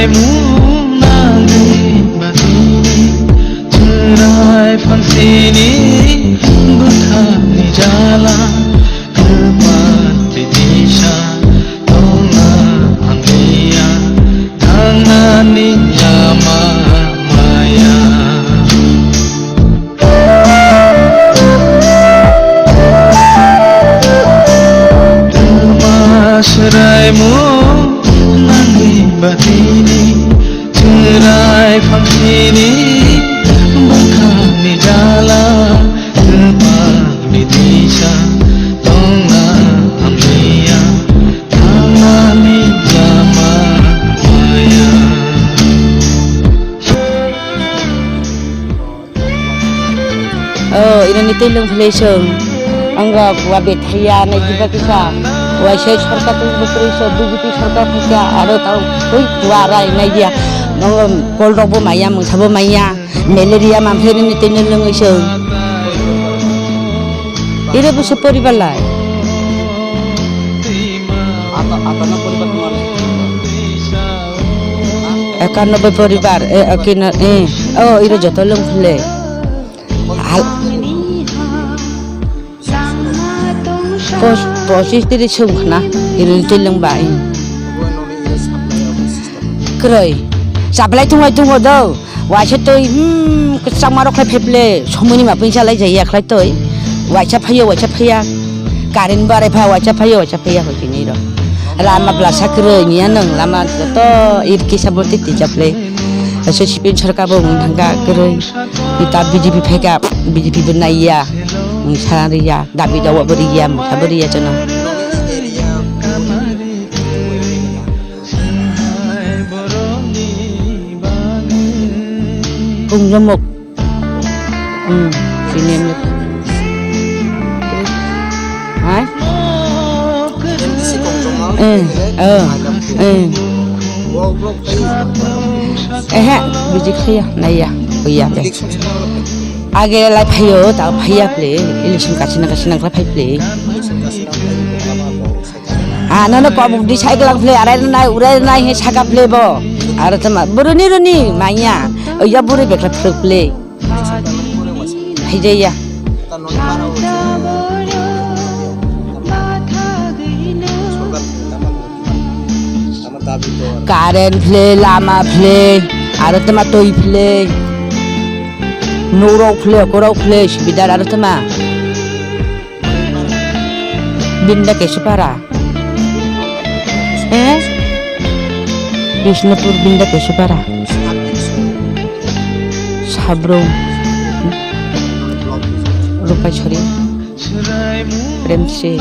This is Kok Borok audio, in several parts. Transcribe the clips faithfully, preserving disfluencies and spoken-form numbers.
Mung nangni bagwini chwrai phangsini bwkhakni jala kwpal tisa tongna hamliya thangnani lama maya. Twma swraimo nangni bagwini chwrai phangsini bwkhakni jala kwpalni tisa tongna hamliya thangnani lama maya. Oh, inani tei lwng phlai chwng. Ang rok wa bethaiya nai jiba kisa. Waisa sarkar tei bwkrwi so B J P sarkar phaikha aro tau twi wa rai nai dia. Nongo kol rok bo maya, mungsa bo maya. Malaria man phlai nini tei lwngwi chwng. Ire busu poribar lai. Ata, ata na poribar tumar. Ekanoboi poribar, e, akina, e. Oh, ire joto lwng phlai. Hal-, pos-, pochis tiri sung khna, irin twi lwng ba, eh. Kwrwi. Chaplai thung bai thung do. Waisa twi, hmm, kwchangma rok khlai phaiple, somoini ma pungsa lai jaya khlai twi. Waisa phaiyo, waisa phaiya. Current barai pha, waisa phaiyo, waisa phaiya hoi tini rok. Lama bwlasa kwrwi niya nang, lama joto irki sabo twi twi chaplai. Waisa sipin sarkar bo wng thangka kwrwi. Neta B J P phaikha, B J P bo naiya, mungsa riya, dabi dawa bo riya, mungsa bo riya chwng. Kungjamuk. Hmm, sini ni. Hai? Eh, eh, eh. Ehe, bijik khaya, naiya, kuya de. Age lai phayo, ta phaya ple, election kasina kasina kla phai ple. Ah, nono kobuk di cycle ang ple, arai nai, urai nai he saka ple bo. Aro tama, buruni runi, manya, oya buri bekla phluk ple. Haijaya. Current phle, lama phle, aro tama twi phle, norok phle, okorok phle, subidar aro tama. Binda Kesupara. Eh? Bisnupur Binda Kesupara. Sabro. Rupaisari. Premsri.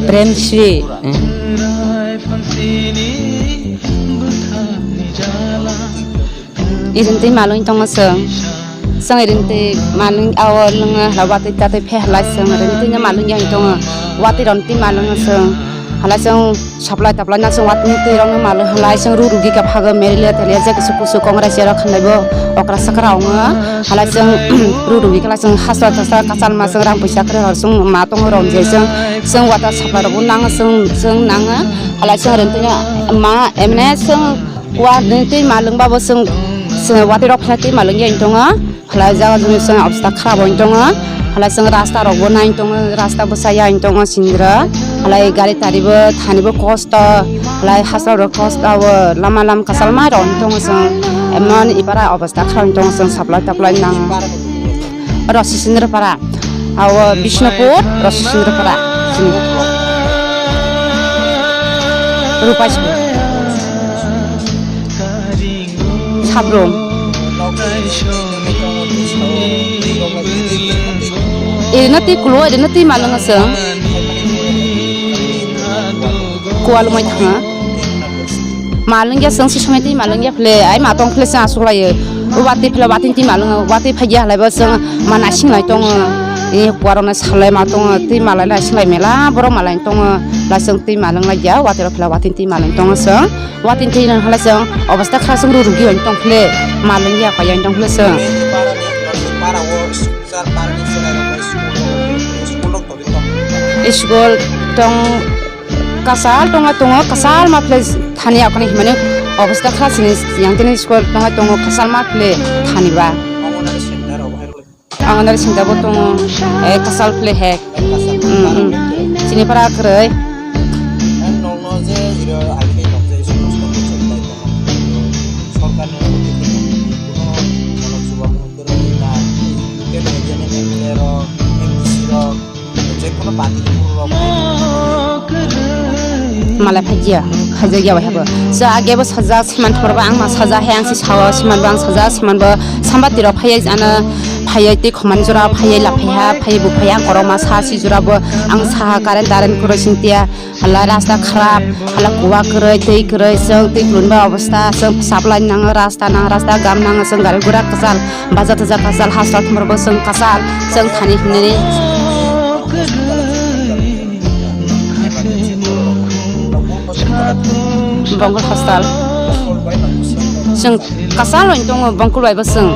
Premsri. Eh? Irin twi malwng tongo chwng. Chwng irin twi malwng ao lwngo hala watwi tatwi phe hala chwng irin twi malwng yang tongo. Watwi ron twi malwng chwng. Hala chwng supply taplai na chwng watwi twi rok malwng hala chwng ru rugi ka phago malaria telia je kusu kusu kongra sera khanai bo okra sakra ongo. Hala chwng ru rugi kala chwng hasa tasa kachal ma chwng rang puisa kre hor chwng ma tongo rom je chwng. Chwng water supply rok bo nango chwng chwng nango. Hala chwng irin twi ma emne chwng Kuar ni twi malwng ba bo chwng, chwng watwi rok phlai twi malwng ya tongo. Phlai jaga joni chwng obsta kharap oi tongo. Phlai chwng rasta rok bo nai tongo, rasta bwsa ya tongo sindra. Phlai gari tari bo thani bo kosto, phlai hachal rok kosto, abo lama lam kwchal ma rok tongo chwng. Emon ipara obsta kharap oi tongo chwng supply taplai nang. Rosisindra para. Awo Bishnupur, Rosisindra para. Sini. Rupaisingh. Sabrum. Irina twi kulo, irina twi malwng aswng. Kualumai thanga. Malwng ya chwng si somai twi malwng ya phle, ai ma tong phle chwng aswk lai. O watwi phle watwi twi malwng, watwi phai ya halai bo chwng ma naising lai tongo. E kuarok nai salai ma tongo, twi malai lai singlai mela, borok malai tongo. La chwng twi malwng lai ya, watwi rok phle watwi twi malwng tongo chwng. Watwi twi nang halai chwng, obostha kha chwng ru rugi oi tong phle, malwng ya pai ya tong phle chwng. School tong kasal tongo, tongo kasal ma phle thani akhani himani Obostha kha sini yang tini school tongo tongo kasal ma kle thani ba. Anganwadi center bo tongo, eh, kasal kle he. Mm, mm. Chini para kwrwi. Malai phaiya, khajakya bai habo. So age bo sajak siman thorba ang ma sajak he ang si sawa siman bo ang sajak siman bo sambati rok phaiya ano phaiya tei khomani jora phaiya la phaiha phaiya bo phaiya ang korok ma sa si jora bo ang saha current tarent kwrwi sing tiya hala rasta kharap hala kuwa kwrwi tei kwrwi chwng tei kwrwi ba obostha chwng supply nango rasta nang rasta gam nango chwng gari gura kwchal baja taja kwchal hasta thumrok bo chwng kwchal chwng thani hinwi. Bongol hostel. Chwng kasal bai tongo bongkol bai bo chwng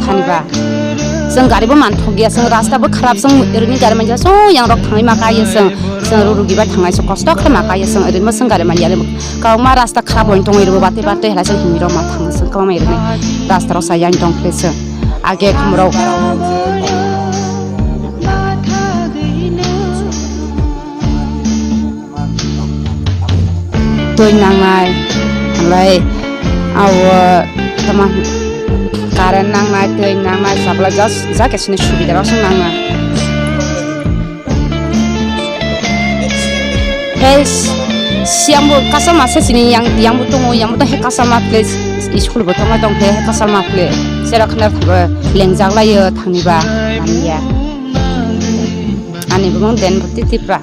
thani ba. Chwng gari bo manthok ya, chwng rasta bo kharap, chwng rini gari manja, chwng yang rok thangwi ma kaiya chwng. Chwng ru rugi bai thangnai chwng kosto khe ma kaiya chwng, rini bo chwng gari manja. Kwbangma rasta kharap bai tongo, iri bo bate bate hela chwng himwi rok ma thango chwng, kwbangma iri rasta rok sa yang tong khe chwng. Age khumrok. Twi nangnai, halai, awo, tama, current nangnai, twi nangnai, sabla just, ja kesini subida rok se nangnai. He, siyang bo kasama se sini yang, yang bo tongo, yang bo to he kasama place, school bo tongo tong he, he kasama place. Sera khna thangbo lengjak laio thangni ba, manya. Ani bumung Den Bhuti Tipra.